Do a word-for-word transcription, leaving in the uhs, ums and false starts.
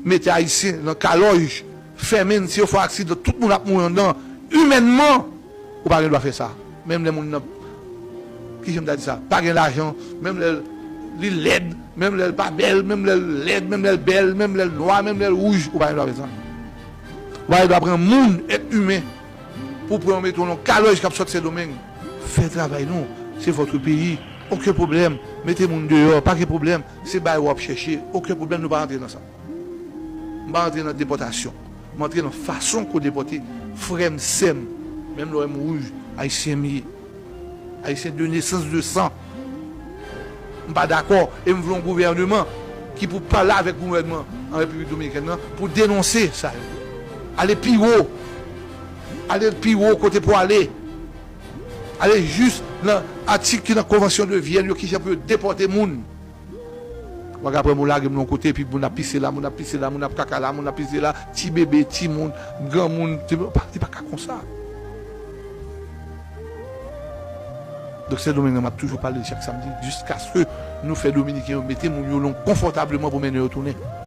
mete Ayisyen nan kalòj, fèmen n, si yo fè aksidan, tout moun ap mouri anndan. Imènman, ou pa gen dwa fè sa. Menm lè moun nan, kijan m ta di sa, pa gen lajan, menm lè li lèd, menm lè l pa bèl, menm lè l lèd, menm lè l bèl, menm lè l nwa, menm lè l wouj, ou pa gen dwa fè sa. Ou pa gen dwa pran moun, èt imen, pou pran mete w nan kalòj k ap sòt Sendomeng. Fè travay nou, c'est votre pays. Okenn pwoblèm, mete moun deyò, pa gen pwoblèm. Se bagay w ap chèche, okenn pwoblèm, nou pa rantre nan sa. M pa rantre nan depòtasyon. M antre nan fason ke w depòte frè m, sè m. Menm lè w wè m wouj, Ayisyen m ye. Ayisyen de nesans, de san. M pa dakò e m vle yon gouvèneman ki pou pale avèk gouvènman an Repiblik Dominikèn nan pou denonse sa yo. Ale pi wo. Ale pi wo kote pou ale. Ale jis nan atik ki nan Konvansyon de Vyèn yo, kijan pou yo depòte moun. Ou pa ka pran moun lage m yon kote, epi moun ap pise la, moun ap pise la, moun ap kaka la, moun ap pise la, ti bebe, ti moun, granmoun, ti, pa, li pa ka konsa. Donk, Sendomeng nan, m ap toujou pale chak samdi, jiskaske nou fè Dominiken yo mete moun yo nan konfòtableman pou mennen yo tounen.